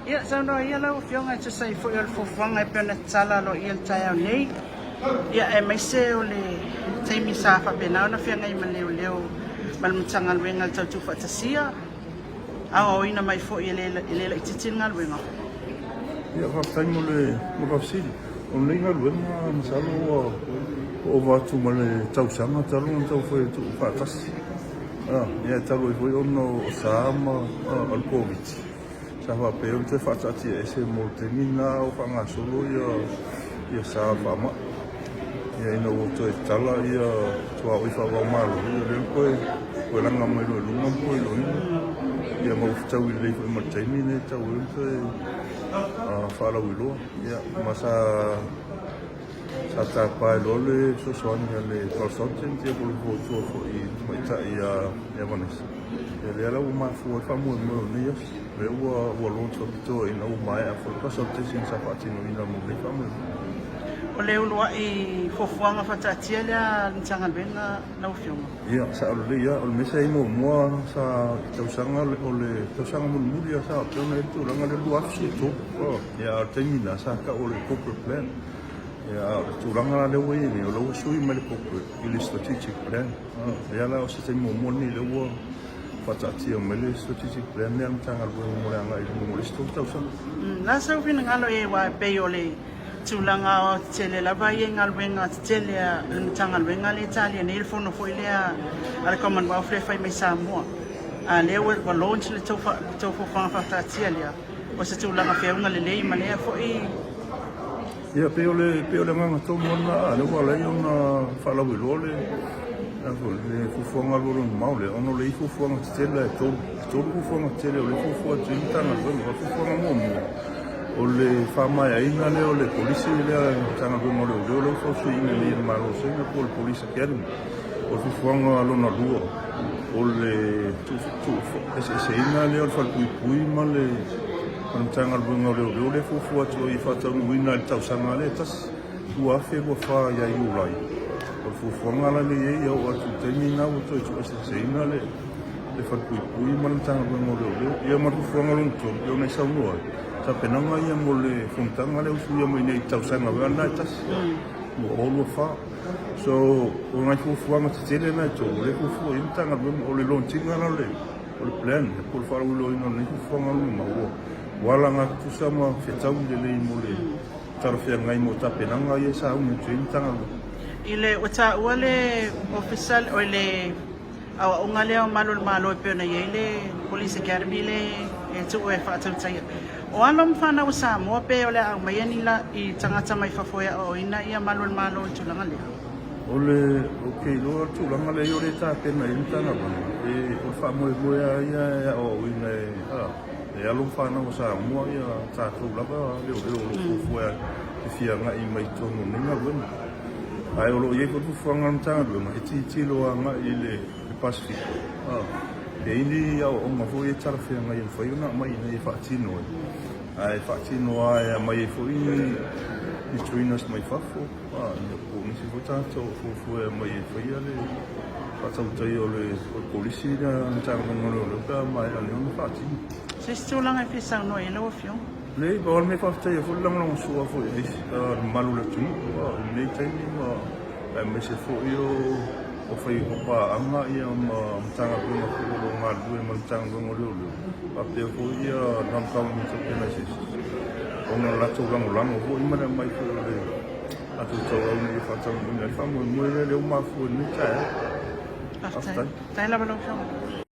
Ia, saunoa ia lau Afioga e tusa ai foi o le fuafuaga e pei ona tatala aloaia i le taeao nei, ia aemaise o le taimi sa faapena ona feagai ma leoleo ma le Matagaluega i le tau tuufaatasia, aoaoina mai foi e le laitiiti le galuega. Ia, faafetai mo le faafesili. O lenei galuega masalo ua ova atu ma le tausaga talu ona taumafai e tuufaatasi. Ia, talu ai foi ona o sa ma o le Koviti, sa faapea ona toe faataatiaese mo le taimi lena a o faagasolo ia sa o le faamai. Ia ina ua toe tatala ia tuaoi faava-o-Malo, ia lea ua toe laga mai loa i luga ma toe iloilo. Ia ma ua fetaui lelei foi ma le taimi lenei e tatau ai ona toe faalauiloa. Ia ma sa Sa tapa ai loa le fesoasoani a le consultant ia po o le fautua foi i le tamaitai ia Vanessa. Ia lea la ua mafua ai le faamoemoe o lenei aso. Lea ua ua launch faapitoa ina ua maea foi le consultation sa faatinoina mo lenei faamoemoe. O le uluai fuafuaga faataatia lea a le Matagaluega lau Afioga? Ia, sao lelei lava. O le mea sa i ai muamua sa i tausaga o le tausaga mulimuli lava sa faapea ona i ai le tulaga lea 2013. Ia a o le taimi lena sa tau o le corporate plan. Ia a o le tulaga la lea ua i ai nei, o lea ua sui mai le corporate i le strategic plan. Lea la o se taimi muamua lenei lea ua faataatia mai le strategic plan lea a le Matagaluega mo le agai i luma mo le isi 3 tausaga. O le a sou finagalo i ai aua e pei o le tulaga aoaotetele lava ia i galuega tetele a le Matagaluega lea e talia nei le fono foi lea a le Commonwealth lea e fai mai Samoa, a o lea ua launch le tou fuafuaga faataatia lea, o se tulaga feauga lelei ma lea foi. Ia, pei o le, pei o le agaga tonu lava lena, a lea ua ala ai ona faalauiloa le, le fuafuaga alualumamao lea, ona o le i fuafuaga tetele e tolu, e tolu fuafuaga tetele o lea e fuafua atu i ai le Matagaluega. O le fuafuaga muamua, o le faamaeaina lea o le Kolisi lea a le Matagaluega o Leoleo lea ua fausiaina nei e le Malo o Saina po o le Police Academy. O le fuafuaga lona lua, o le tuueseeseina lea o le Falepuipui ma le Matagaluega o Leoleo lea e fuafua atu ai e faataunuuina i le tausaga lea e tasi, 2024 ia Iulai. O le fuafuaga la lea e i ai, ia oo atu i le taimi lena ua toe tuueseeseina le Falepuipui ma le Matagaluega o Leoleo. Ia ma le fuafuaga lona tolu, pei ona e saunoa ai, tapenaga ia mo le fonotaga lea ua suia mai nei i le tausaga lena e tasi, 2024. So, o nai fuafuaga tetele na e tolu, o lea e fuafua i ai le Matagaluega. O le launch ina la o le plan, po o le faalauiloaina o lenei fuafuaga alualumamao, ua alagatutusa ma fetaui lelei mo le talafeagai mo tapenaga ia e sauni atu i ai le Matagaluega. I le ua taua le Ofisa, o le aoaoga lea o Malu o le Malo e pei ona i ai le Police Academy le e tuu e faatautaia. O alo ma fanau a Samoa pe o le a aumaia ni la, i tagata mai fafo e aoaoina ia Malu o le Malo i le tulaga lea? O le, ou te iloa le tulaga lea o lea e tapena i ai le Matagaluega, e, o le faamoemoe lava ia e aoaoina e, a, e alo ma fanau a Samoa ia tatou lava leoleo o lo o fuafua e fia agai mai i totonu o lenei galuega. Ae o lo o i ai foi le fuafuaga a le Matagaluega e tilotilo agai i le Pasefika, e i ai ni aoaoga foi e talafeagai e mafai ona aumai i inei e faatino ai, ae faatino lava e aumai ai foi ni trainers mai fafo, ia po o nisi foi tagata o fuafua e aumai e faia le faatautaia o le Kolisi lea a le Matagaluega o Leoleo pe a maea nei ona faatino. Se isi tulaga e fia saunoa i ai lau Afioga? Leai, pau lava le mea e faafetaia foi le lagolagosua foi i le mamalu o le atunuu i lenei taimi ma aemaise foi o fai o paaga ia ma Matagaluega foi o lo o galulue ma le Matagaluega o Leoleo faapea foi ia non-government organizations ona o le latou lagolago foi ma le aumai foi o le latou tauau ina ia faataunuuina ai le faamoemoe lea, lea ua mafua i lenei taeao. Faafetai. Faafetai lava lau Afioga.